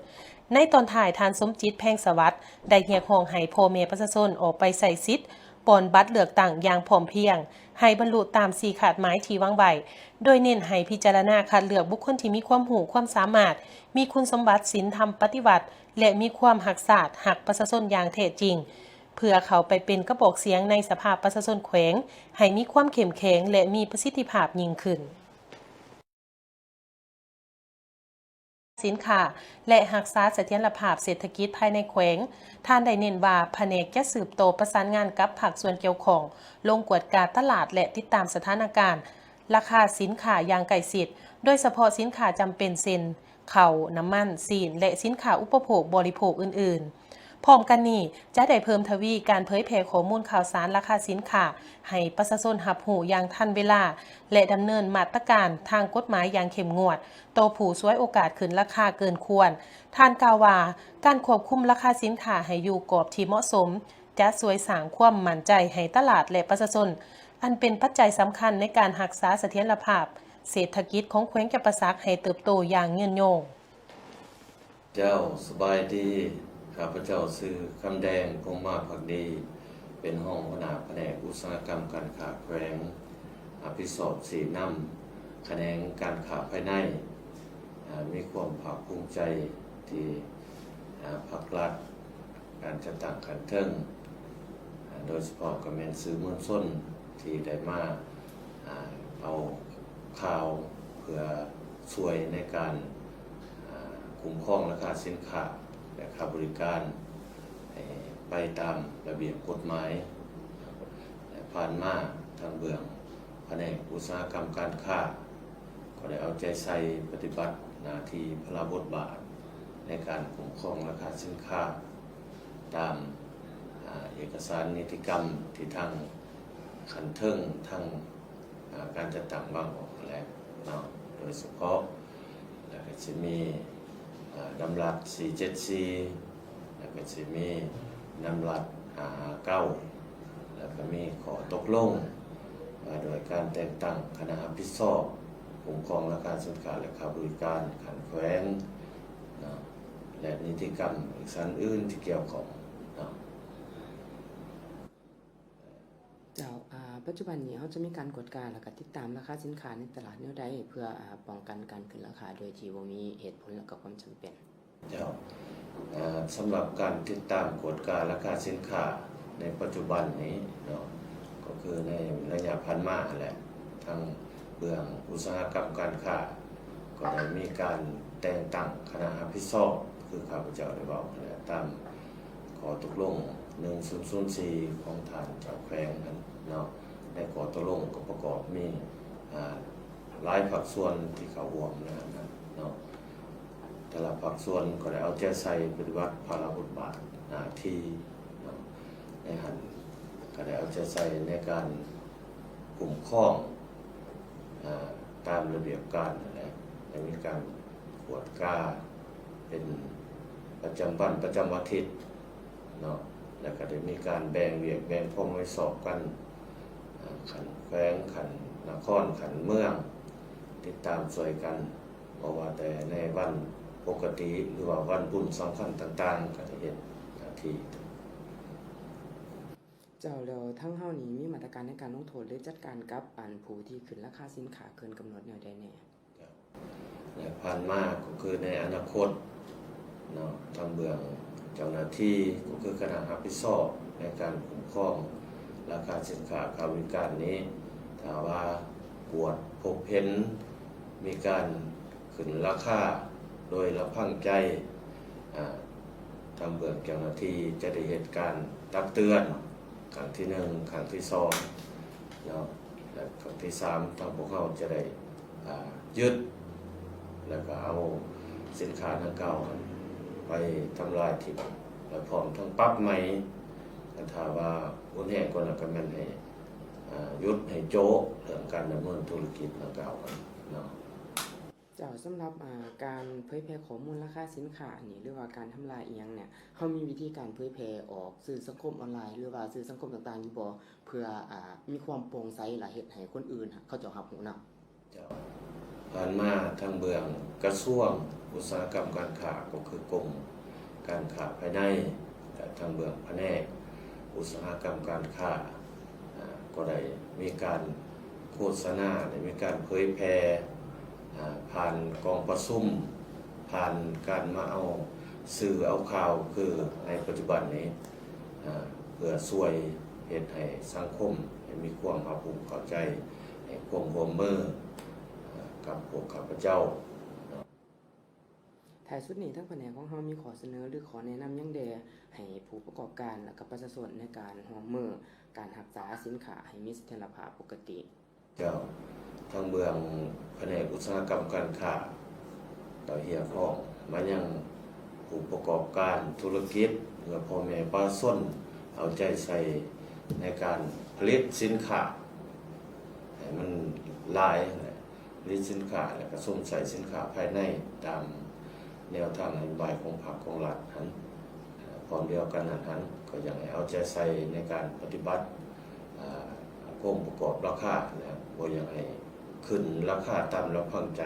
ໃນຕອນທ້າຍ, ທ່ານ ສົມຈິດ ແພງສະຫວັດ ໄດ້ຮຽກຮ້ອງໃຫ້ພໍ່ແມ່ປະຊາຊົນອອກໄປໃຊ້ສິດ ປ່ອນບັດເລືອກຕັ້ງຢ່າງພ້ອມພຽງ ໃຫ້ບັນລຸຕາມສີ່ຄາດໝາຍທີ່ວາງໄວ້, ໂດຍເນັ້ນໃຫ້ພິຈາລະນາຄັດເລືອກບຸກຄົນທີ່ມີຄວາມຮູ້ຄວາມສາມາດ, ມີຄຸນສົມບັດສິນທຳປະຕິວັດ ແລະ ມີຄວາມຮັກຊາດ, ຮັກປະຊາຊົນຢ່າງແທ້ຈິງ, ເພື່ອເຂົ້າໄປເປັນກະບອກສຽງໃນສະພາປະຊາຊົນແຂວງ ໃຫ້ມີຄວາມເຂັ້ມແຂງ ແລະ ມີປະສິດທິພາບຍິ່ງຂຶ້ນ. ສິນຄ້າ ແລະ ຮັກສາສະຖຽນລະພາບເສດຖະກິດພາຍໃນແຂວງ, ທ່ານໄດ້ເນັ້ນວ່າ ພະແນກຈະສືບຕໍ່ປະສານງານກັບພາກສ່ວນກ່ຽວຂ້ອງ ລົງກວດກາຕະຫຼາດ ແລະ ຕິດຕາມສະຖານະການລາຄາສິນຄ້າຢ່າງໃກ້ຊິດ, ໂດຍສະເພາະສິນຄ້າຈຳເປັນເຊັ່ນ ເຂົ້າ, ນ້ຳມັນ, ຊີ້ນ ແລະ ສິນຄ້າອຸປະໂພກບໍລິໂພກອື່ນໆ. ພ້ອມກັນນີ້ ຈະໄດ້ເພີ່ມທະວີການເຜີຍແຜ່ຂໍ້ມູນຂ່າວສານລາຄາສິນຄ້າ ໃຫ້ປະຊາຊົນຮັບຮູ້ຢ່າງທັນເວລາ ແລະ ດຳເນີນມາດຕະການທາງກົດໝາຍຢ່າງເຂັ້ມງວດ ຕໍ່ຜູ້ສວຍໂອກາດຂຶ້ນລາຄາເກີນຄວນ. ທ່ານກ່າວວ່າ ການຄວບຄຸມລາຄາສິນຄ້າໃຫ້ຢູ່ກອບທີ່ເໝາະສົມ ຈະຊ່ວຍສ້າງຄວາມໝັ້ນໃຈໃຫ້ຕະຫຼາດ ແລະ ປະຊາຊົນ, ອັນເປັນປັດໄຈສຳຄັນໃນການຮັກສາສະຖຽນລະພາບເສດຖະກິດຂອງແຂວງຈຳປາສັກໃຫ້ເຕີບໂຕຢ່າງຍືນຍົງ. ເຈົ້າ, ສະບາຍດີ. ຂ້າພະເຈົ້າຊື່ ຄຳແດງ ພົມມາພັກດີ, ເປັນຮອງຫົວໜ້າພະແນກອຸດສາຫະກຳການຄ້າແຂວງ, ຮັບຜິດຊອບຊີ້ນຳຂະແໜງການຄ້າພາຍໃນ. ອາ, ມີຄວາມພາກພູມໃຈທີ່, ອາ, ພັກລັດ, ການຈັດຕັ້ງຂັ້ນເທິງ, ອາ, ໂດຍສະເພາະກໍແມ່ນສື່ມວນຊົນທີ່ໄດ້ມາ, ອາ, ເອົາຂ່າວເພື່ອຊ່ວຍໃນການ, ອາ, ຄຸ້ມຄອງລາຄາສິນຄ້າ ແລະ ຄ່າບໍລິການໃຫ້ໄປຕາມລະບຽບກົດໝາຍ. ແລະ ຜ່ານມາທາງເບື້ອງພະແນກອຸດສາຫະກຳການຄ້າ ກໍໄດ້ເອົາໃຈໃສ່ປະຕິບັດໜ້າທີ່ພາລະບົດບາດໃນການຄຸ້ມຄອງລາຄາສິນຄ້າ ຕາມ, ອາ, ເອກະສານນິຕິກຳທີ່ທາງຂັ້ນເທິງ ທາງ, ອາ, ການຈັດຕັ້ງວາງອອກຫັ້ນແຫຼະເນາະ, ໂດຍສະເພາະ ແລ້ວກໍຊິມີ, ອາ, ດຳລັດສີ່ເຈັດສີ່ ແລ້ວກໍຊິມີດຳລັດຫ້າຫ້າເກົ້າ ແລ້ວກໍມີຂໍ້ຕົກລົງວ່າດ້ວຍການແຕ່ງຕັ້ງຄະນະຮັບຜິດຊອບຄຸ້ມຄອງລາຄາສິນຄ້າ ແລະ ຄ່າບໍລິການຂັ້ນແຂວງເນາະ ແລະ ນິຕິກຳເອກະສານອື່ນທີ່ກ່ຽວຂ້ອງເນາະ. ເຈົ້າ, ອາ, ປັດຈຸບັນນີ້ເຮົາຈະມີການກວດກາ ແລ້ວກໍຕິດຕາມລາຄາສິນຄ້າໃນຕະຫຼາດແນວໃດ ເພື່ອ, ອາ, ປ້ອງກັນການຂຶ້ນລາຄາໂດຍທີ່ບໍ່ມີເຫດຜົນ ແລ້ວກໍຄວາມຈຳເປັນ? ເຈົ້າ, ເອີ່, ສຳລັບການຕິດຕາມກວດກາລາຄາສິນຄ້າໃນປັດຈຸບັນນີ້ເນາະ, ກໍຄືໃນໄລຍະຜ່ານມາຫັ້ນແຫຼະ, ທາງເບື້ອງອຸດສາຫະກຳການຄ້າ ກໍໄດ້ມີການແຕ່ງຕັ້ງຄະນະຮັບຜິດຊອບ ຄືຂ້າພະເຈົ້າໄດ້ເວົ້າຫັ້ນແຫຼະ, ຕາມຂໍ້ຕົກລົງໜຶ່ງສູນສູນສີ່ຂອງທ່ານເຈົ້າແຂວງຫັ້ນເນາະ. ໃນຂໍ້ຕົກລົງກໍປະກອບມີ, ອາ, ຫຼາຍພາກສ່ວນທີ່ເຂົ້າຮ່ວມໃນນັ້ນເນາະ. ແຕ່ລະພາກສ່ວນກໍໄດ້ເອົາໃຈໃສ່ປະຕິບັດພາລະບົດບາດໜ້າທີ່ເນາະ, ໃນຫັ້ນກໍໄດ້ເອົາໃຈໃສ່ໃນການຄຸ້ມຄອງ, ອາ, ຕາມລະບຽບການນັ້ນແຫຼະ, ໄດ້ມີການກວດກາເປັນປະຈຳວັນ ປະຈຳອາທິດເນາະ, ແລ້ວກໍໄດ້ມີການແບ່ງວຽກແບ່ງຄວາມຮັບຜິດຊອບກັນ, ອາ, ຂັ້ນແຂວງ, ຂັ້ນນະຄອນ, ຂັ້ນເມືອງ, ຕິດຕາມຊ່ວຍກັນ. ບໍ່ວ່າແຕ່ໃນວັນປົກກະຕິ ຫຼືວ່າວັນບຸນສຳຄັນຕ່າງໆ ກໍຈະເຮັດໜ້າທີ່. ເຈົ້າ, ແລ້ວທາງເຮົານີ້ມີມາດຕະການໃນການລົງໂທດ ຫຼື ຈັດການກັບອັນຜູ້ທີ່ຂຶ້ນລາຄາສິນຄ້າເກີນກຳນົດແນວໃດແດ່? ແລະ ຜ່ານມາກໍຄືໃນອະນາຄົດເນາະ, ທາງເບື້ອງເຈົ້າໜ້າທີ່ກໍຄືຄະນະຮັບຜິດຊອບໃນການຄຸ້ມຄອງລາຄາສິນຄ້າ ຄ່າບໍລິການນີ້ ຖ້າວ່າກວດພົບເຫັນມີການ ຂຶ້ນລາຄາໂດຍລະພັງໃຈ, ອາ, ທາງເບື້ອງເຈົ້າໜ້າທີ່ຈະໄດ້ເຮັດການຕັກເຕືອນຄັ້ງທີໜຶ່ງ, ຄັ້ງທີສອງເນາະ, ແລະ ຄັ້ງທີສາມ ທາງພວກເຮົາຈະໄດ້, ອາ, ຍຶດ ແລ້ວກໍເອົາສິນຄ້າດັ່ງກ່າວໄປທຳລາຍຖິ້ມ ແລະ ພ້ອມທັງປັບໃໝ. ຄັນຖ້າວ່າຮຸນແຮງກວ່ານັ້ນ ກໍແມ່ນໃຫ້, ອາ, ຢຸດໃຫ້ໂຈະເລື່ອງການດຳເນີນທຸລະກິດດັ່ງກ່າວເນາະ. ເຈົ້າ, ສຳລັບ, ອາ, ການເຜີຍແຜ່ຂໍ້ມູນລາຄາສິນຄ້ານີ້ ຫຼືວ່າການທຳລາຍອີ່ຫຍັງນີ້, ເຮົາມີວິທີການເຜີຍແຜ່ອອກສື່ສັງຄົມອອນລາຍ ຫຼືວ່າສື່ສັງຄົມຕ່າງໆຢູ່ບໍ່ ເພື່ອ, ອາ, ມີຄວາມໂປ່ງໃສ ແລະ ເຮັດໃຫ້ຄົນອື່ນເຂົາເຈົ້າຮັບຮູ້ນຳ? ເຈົ້າ, ຜ່ານມາທາງເບື້ອງກະຊວງອຸດສາຫະກຳການຄ້າ ກໍຄືກົມການຄ້າພາຍໃນ ແລະ ທາງເບື້ອງພະແນກອຸດສາຫະກຳການຄ້າ ກໍໄດ້ມີການໂຄສະນາ ໄດ້ມີການເຜີຍແຜ່ ອາ ຜ່ານກອງປະຊຸມ ຜ່ານການມາເອົາສື່ເອົາຂ່າວ ຄືໃນປັດຈຸບັນນີ້ ອາ ເພື່ອຊ່ວຍເຮັດໃຫ້ສັງຄົມໄດ້ມີຄວາມຮັບຮູ້ເຂົ້າໃຈ ໃຫ້ຄວາມຮ່ວມມື ອາ ກັບພວກຂ້າພະເຈົ້າ. ທ້າຍສຸດນີ້ ທາງພະແນກຂອງເຮົາມີຂໍ້ສະເໜີ ຫຼື ຂໍ້ແນະນຳຫຍັງແດ່ ໃຫ້ຜູ້ປະກອບການ ແລະ ກັບປະຊາຊົນໃນການຮ່ວມມື ການຮັກສາສິນຄ້າໃຫ້ມີສະຖຽນລະພາບປົກກະຕິ? ເຈົ້າ, ທາງເບື້ອງພະແນກອຸດສາຫະກຳການຄ້າ ກໍຮຽກຮ້ອງມາຍັງຜູ້ປະກອບການທຸລະກິດ ແລະ ພໍ່ແມ່ປະຊາຊົນ ເອົາໃຈໃສ່ໃນການຜະລິດສິນຄ້າໃຫ້ມັນຫຼາຍຫັ້ນແຫຼະ. ຜະລິດສິນຄ້າ ແລະກະຊົມໃຊ້ສິນຄ້າພາຍໃນຕາມແນວທາງນະໂຍບາຍຂອງພັກຂອງລັດຫັ້ນ. ພ້ອມດຽວກັນນັ້ນຫັ້ນ ກໍຢາກໃຫ້ເອົາໃຈໃສ່ໃນການປະຕິບັດ ອາ ໂຄງປະກອບລາຄາຫັ້ນແຫຼະ, ບໍ່ຢາກໃຫ້ຂຶ້ນລາຄາຕາມລຳພັງໃຈ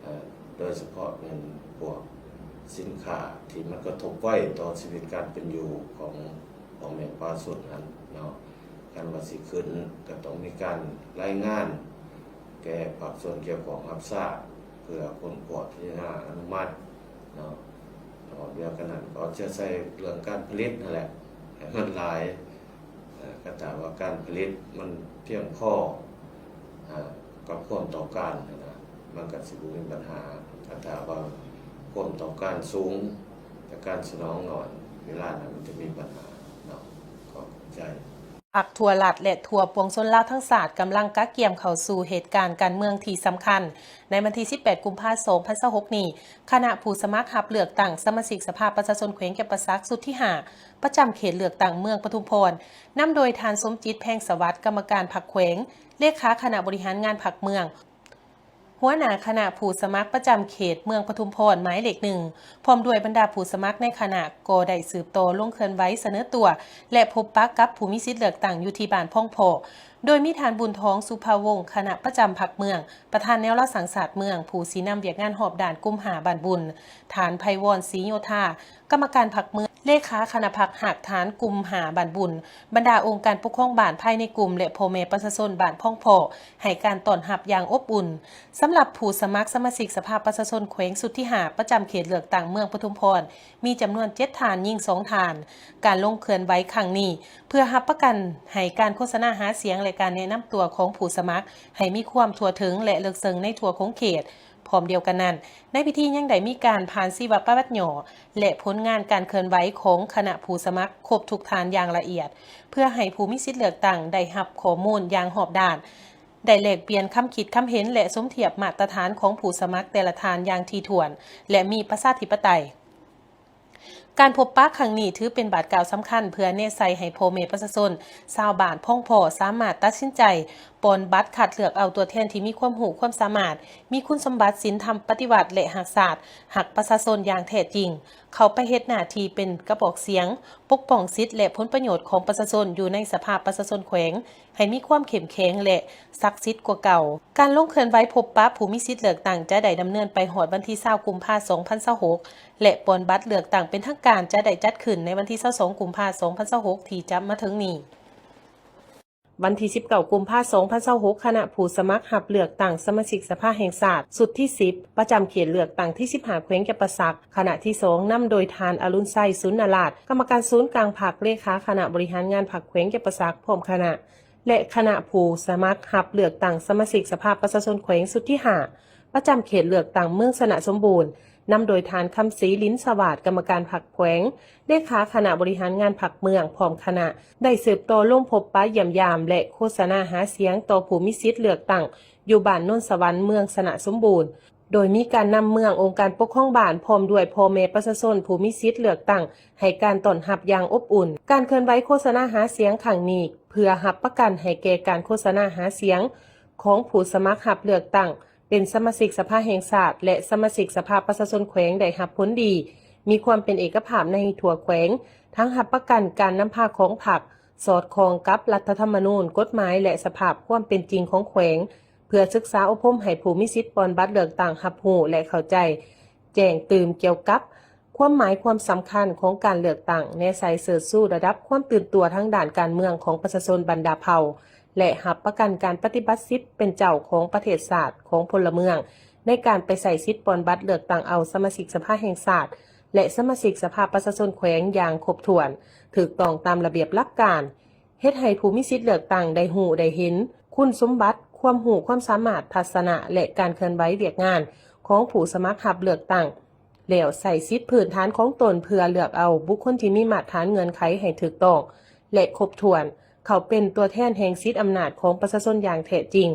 ອາ ໂດຍສະເພາະແມ່ນພວກສິນຄ້າທີ່ມັນກະທົບໄວຕໍ່ຊີວິດການເປັນຢູ່ຂອງພໍ່ແມ່ປະຊາຊົນຫັ້ນເນາະ. ຄັນວ່າຊິຂຶ້ນ ກໍຕ້ອງມີການລາຍງານແກ່ພາກສ່ວນກ່ຽວຂ້ອງຮັບຊາບ ເພື່ອຄົ້ນຄວ້າພິຈາລະນາອະນຸມັດເນາະ. ພ້ອມດຽວກັນນັ້ນ ກໍເອົາໃຈໃສ່ເລື່ອງການຜະລິດຫັ້ນແຫຼະ ໃຫ້ມັນຫຼາຍ. ເອີ ຄັນຖ້າວ່າການຜະລິດມັນພຽງພໍ ອາ ກັບຄວາມຕ້ອງການຫັ້ນນະ ມັນກໍຊິບໍ່ມີບັນຫາ. ຄັນຖ້າວ່າຄວາມຕ້ອງການສູງ ແຕ່ການສະໜອງໜ້ອຍ ເວລານັ້ນມັນຈະມີບັນຫາເນາະ. ຂອບໃຈ. ພັກທົ່ວລັດ ແລະ ທົ່ວປວງຊົນລາວທັງຊາດ ກຳລັງກະກຽມເຂົ້າສູ່ເຫດການການເມືອງທີ່ສຳຄັນ. ໃນວັນທີສິບແປດ ກຸມພາ ສອງພັນຊາວຫົກນີ້, ຄະນະຜູ້ສະໝັກຮັບເລືອກຕັ້ງສະມາຊິກສະພາປະຊາຊົນແຂວງຈຳປາສັກຊຸດທີຫ້າ ປະຈຳເຂດເລືອກຕັ້ງເມືອງປະທຸມພອນ ນຳໂດຍທ່ານ ສົມຈິດ ແພງສະຫວັດ ກຳມະການພັກແຂວງ, ເລຂາຄະນະບໍລິຫານງານພັກເມືອງ, ຫົວໜ້າຄະນະຜູ້ສະໝັກປະຈຳເຂດເມືອງປະທຸມພອນໝາຍເລກໜຶ່ງ ພ້ອມດ້ວຍບັນດາຜູ້ສະໝັກໃນຄະນະ ກໍໄດ້ສືບຕໍ່ລົງເຄື່ອນໄຫວສະເໜີຕົວ ແລະ ພົບປະກັບຜູ້ມີສິດເລືອກຕັ້ງຢູ່ທີ່ບ້ານພອງພໍ້ ໂດຍມີທ່ານ ບຸນທອງ ສຸພາວົງ ຄະນະປະຈຳພັກເມືອງ, ປະທານແນວລາວສ້າງຊາດເມືອງ, ຜູ້ຊີ້ນຳວຽກງານຮອບດ້ານກຸ່ມຫ້າບ້ານບຸນ, ທ່ານ ໄພວອນ ສີໂຍທາ ກຳມະການພັກເມືອງ, ເລຂາຄະນະພັກຮາກຖານກຸ່ມຫ້າບ້ານບຸນ, ບັນດາອົງການປົກຄອງບ້ານພາຍໃນກຸ່ມ ແລະ ພໍ່ແມ່ປະຊາຊົນບ້ານພອງພໍ້ ໃຫ້ການຕ້ອນຮັບຢ່າງອົບອຸ່ນ. ສຳລັບຜູ້ສະໝັກສະມາຊິກສະພາປະຊາຊົນແຂວງຊຸດທີຫ້າ ປະຈຳເຂດເລືອກຕັ້ງເມືອງປະທຸມພອນ ມີຈຳນວນເຈັດທ່ານ, ຍິງສອງທ່ານ. ການລົງເຄື່ອນໄຫວຄັ້ງນີ້ ເພື່ອຮັບປະກັນໃຫ້ການໂຄສະນາຫາສຽງ ແລະ ການແນະນຳຕົວຂອງຜູ້ສະໝັກ ໃຫ້ມີຄວາມທົ່ວເຖິງ ແລະ ເລິກເຊິ່ງໃນທົ່ວຂົງເຂດ. ພ້ອມດຽວກັນນັ້ນ, ໃນພິທີຍັງໄດ້ມີການຜ່ານຊີວະປະຫວັດຫຍໍ້ ແລະ ຜົນງານການເຄື່ອນໄຫວຂອງຄະນະຜູ້ສະໝັກຄົບທຸກທ່ານຢ່າງລະອຽດ, ເພື່ອໃຫ້ຜູ້ມີສິດເລືອກຕັ້ງໄດ້ຮັບຂໍ້ມູນຢ່າງຮອບດ້ານ, ໄດ້ແລກປ່ຽນຄຳຄິດຄຳເຫັນ ແລະ ສົມທຽບມາດຕະຖານຂອງຜູ້ສະໝັກແຕ່ລະທ່ານຢ່າງຖີ່ຖ້ວນ ແລະ ມີປະຊາທິປະໄຕ. ການພົບປະຄັ້ງນີ້ຖືເປັນບາດກ້າວສຳຄັນ ເພື່ອແນໃສ່ໃຫ້ພໍ່ແມ່ປະຊາຊົນຊາວບ້ານພອງພໍ້ສາມາດຕັດສິນໃຈປ່ອນບັດຄັດເລືອກເອົາຕົວແທນທີ່ມີຄວາມຮູ້ຄວາມສາມາດ, ມີຄຸນສົມບັດສິນທຳປະຕິວັດ ແລະ ຮັກຊາດ, ຮັກປະຊາຊົນຢ່າງແທ້ຈິງ, ເຂົ້າໄປເຮັດໜ້າທີ່ເປັນກະບອກສຽງ ປົກປ້ອງສິດ ແລະ ຜົນປະໂຫຍດຂອງປະຊາຊົນຢູ່ໃນສະພາປະຊາຊົນແຂວງ ໃຫ້ມີຄວາມເຂັ້ມແຂງ ແລະ ສັກສິດກວ່າເກົ່າ. ການລົງເຄື່ອນໄຫວພົບປະຜູ້ມີສິດເລືອກຕັ້ງຈະໄດ້ດຳເນີນໄປຮອດວັນທີຊາວ ກຸມພາ ສອງພັນຊາວຫົກ ແລະ ປ່ອນບັດເລືອກຕັ້ງເປັນທາງການຈະໄດ້ຈັດຂຶ້ນໃນວັນທີຊາວສອງ ກຸມພາ ສອງພັນຊາວຫົກ ທີ່ຈະມາເຖິງນີ້. ວັນທີສິບເກົ້າ ກຸມພາ ສອງພັນຊາວຫົກ ຄະນະຜູ້ສະໝັກຮັບເລືອກຕັ້ງສະມາຊິກສະພາແຫ່ງຊາດຊຸດທີສິບ ປະຈຳເຂດເລືອກຕັ້ງທີສິບຫ້າ ແຂວງຈຳປາສັກ ຄະນະທີສອງ ນຳໂດຍທ່ານ ອະລຸນໄຊ ສູນນະລາດ ກຳມະການສູນກາງພັກ, ເລຂາຄະນະບໍລິຫານງານພັກແຂວງຈຳປາສັກ ພ້ອມຄະນະ ແລະ ຄະນະຜູ້ສະໝັກຮັບເລືອກຕັ້ງສະມາຊິກສະພາປະຊາຊົນແຂວງຊຸດທີຫ້າ ປະຈຳເຂດເລືອກຕັ້ງເມືອງຊະນະສົມບູນ ນຳໂດຍທ່ານ ຄຳສີ ລິນສະຫວາດ ກຳມະການພັກແຂວງ, ເລຂາຄະນະບໍລິຫານງານພັກເມືອງ ພ້ອມຄະນະ ໄດ້ສືບຕໍ່ລົງພົບປະຢ້ຽມຢາມ ແລະ ໂຄສະນາຫາສຽງຕໍ່ຜູ້ມີສິດເລືອກຕັ້ງຢູ່ບ້ານໂນນສະຫວັນ ເມືອງຊະນະສົມບູນ. ໂດຍມີການນຳເມືອງ, ອົງການປົກຄອງບ້ານ ພ້ອມດ້ວຍພໍ່ແມ່ປະຊາຊົນຜູ້ມີສິດເລືອກຕັ້ງ ໃຫ້ການຕ້ອນຮັບຢ່າງອົບອຸ່ນ. ການເຄື່ອນໄຫວໂຄສະນາຫາສຽງຄັ້ງນີ້ ເພື່ອຮັບປະກັນໃຫ້ແກ່ການໂຄສະນາຫາສຽງຂອງຜູ້ສະໝັກຮັບເລືອກຕັ້ງເປັນສະມາຊິກສະພາແຫ່ງຊາດ ແລະ ສະມາຊິກສະພາປະຊາຊົນແຂວງໄດ້ຮັບຜົນດີ, ມີຄວາມເປັນເອກະພາບໃນທົ່ວແຂວງ, ທັງຮັບປະກັນການນຳພາຂອງພັກ ສອດຄ່ອງກັບລັດຖະທຳມະນູນ, ກົດໝາຍ ແລະ ສະພາບຄວາມເປັນຈິງຂອງແຂວງ, ເພື່ອສຶກສາອົບຮົມໃຫ້ຜູ້ມີສິດປ່ອນບັດເລືອກຕັ້ງຮັບຮູ້ ແລະ ເຂົ້າໃຈແຈ້ງຕື່ມກ່ຽວກັບ ຄວາມໝາຍຄວາມສຳຄັນຂອງການເລືອກຕັ້ງ ແນໃສ່ເຊີດຊູລະດັບຄວາມຕື່ນຕົວທາງດ້ານການເມືອງຂອງປະຊາຊົນບັນດາເຜົ່າ ແລະ ຮັບປະກັນການປະຕິບັດສິດເປັນເຈົ້າຂອງປະເທດຊາດຂອງພົນລະເມືອງ ໃນການໄປໃຊ້ສິດປ່ອນບັດເລືອກຕັ້ງເອົາສະມາຊິກສະພາແຫ່ງຊາດ ແລະ ສະມາຊິກສະພາປະຊາຊົນແຂວງຢ່າງຄົບຖ້ວນ, ຖືກຕ້ອງຕາມລະບຽບຫຼັກການ, ເຮັດໃຫ້ຜູ້ມີສິດເລືອກຕັ້ງໄດ້ຮູ້ໄດ້ເຫັນຄຸນສົມບັດ, ຄວາມຮູ້ຄວາມສາມາດ, ທັດສະນະ ແລະ ການເຄື່ອນໄຫວວຽກງານຂອງຜູ້ສະໝັກຮັບເລືອກຕັ້ງ ແລ້ວໃຊ້ສິດພື້ນຖານຂອງຕົນເພື່ອເລືອກເອົາບຸກຄົນທີ່ມີມາດຖານເງື່ອນໄຂໃຫ້ຖືກຕ້ອງ ແລະ ຄົບຖ້ວນ ເຂົ້າເປັນຕົວແທນແຫ່ງສິດອຳນາດຂອງປະຊາຊົນຢ່າງແທ້ຈິງ,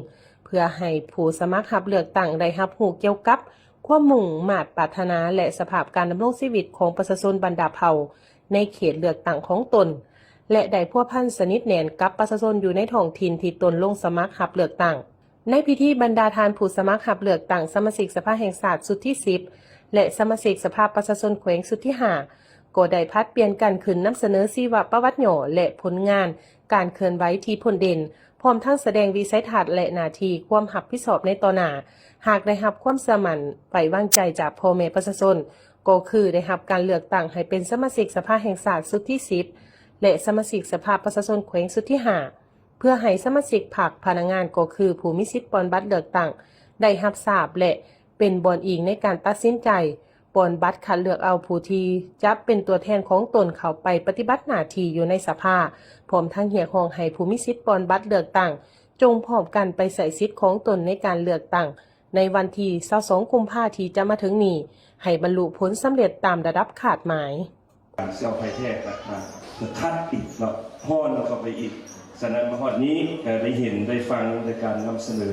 ເພື່ອໃຫ້ຜູ້ສະໝັກຮັບເລືອກຕັ້ງໄດ້ຮັບຮູ້ກ່ຽວກັບຄວາມມຸ່ງມາດປາດຖະໜາ ແລະ ສະພາບການດຳລົງຊີວິດຂອງປະຊາຊົນບັນດາເຜົ່າໃນເຂດເລືອກຕັ້ງຂອງຕົນ ແລະ ໄດ້ພົວພັນສະໜິດແໜ້ນກັບປະຊາຊົນຢູ່ໃນທ້ອງຖິ່ນທີ່ຕົນລົງສະໝັກຮັບເລືອກຕັ້ງ. ໃນພິທີ, ບັນດາທ່ານຜູ້ສະໝັກຮັບເລືອກຕັ້ງສະມາຊິກສະພາແຫ່ງຊາດຊຸດທີສິບ ແລະ ສະມາຊິກສະພາປະຊາຊົນແຂວງຊຸດທີຫ້າ ກໍໄດ້ຜັດປ່ຽນກັນຂຶ້ນນຳສະເໜີຊີວະປະຫວັດຫຍໍ້ ແລະ ຜົນງານການເຄື່ອນໄຫວທີ່ພົ້ນເດັ່ນ, ພ້ອມທັງສະແດງວິໄສທັດ ແລະ ໜ້າທີ່ຄວາມຮັບຜິດຊອບໃນຕໍ່ໜ້າ. ຫາກໄດ້ຮັບຄວາມເຊື່ອໝັ້ນໄວ້ວາງໃຈຈາກພໍ່ແມ່ປະຊາຊົນ, ກໍຄືໄດ້ຮັບການເລືອກຕັ້ງໃຫ້ເປັນສະມາຊິກສະພາແຫ່ງຊາດຊຸດທີສິບ ແລະ ສະມາຊິກສະພາປະຊາຊົນແຂວງຊຸດທີຫ້າ ເພື່ອໃຫ້ສະມາຊິກພັກ, ພະນັກງານ ກໍຄືຜູ້ມີສິດປ່ອນບັດເລືອກຕັ້ງ ໄດ້ຮັບຊາບ ແລະ ເປັນບ່ອນອີງໃນການຕັດສິນໃຈ, ປ່ອນບັດຄັດເລືອກເອົາຜູ້ທີ່ຈະເປັນຕົວແທນຂອງຕົນເຂົ້າໄປປະຕິບັດໜ້າທີ່ຢູ່ໃນສະພາ, ພ້ອມທັງຮຽກຮ້ອງໃຫ້ຜູ້ມີສິດປ່ອນບັດເລືອກຕັ້ງ ຈົ່ງພ້ອມກັນໄປໃຊ້ສິດຂອງຕົນໃນການເລືອກຕັ້ງໃນວັນທີຊາວສອງ ກຸມພາ ທີ່ຈະມາເຖິງນີ້ ໃຫ້ບັນລຸຜົນສຳເລັດຕາມລະດັບຄາດໝາຍ. ການເຊາະໄພແທ້ກະຄັດອີກເນາະ ຮ້ອນເຂົ້າໄປອີກ. ສະນັ້ນມາຮອດນີ້ ເອີ ໄດ້ເຫັນ ໄດ້ຟັງ ໃນການນຳສະເໜີ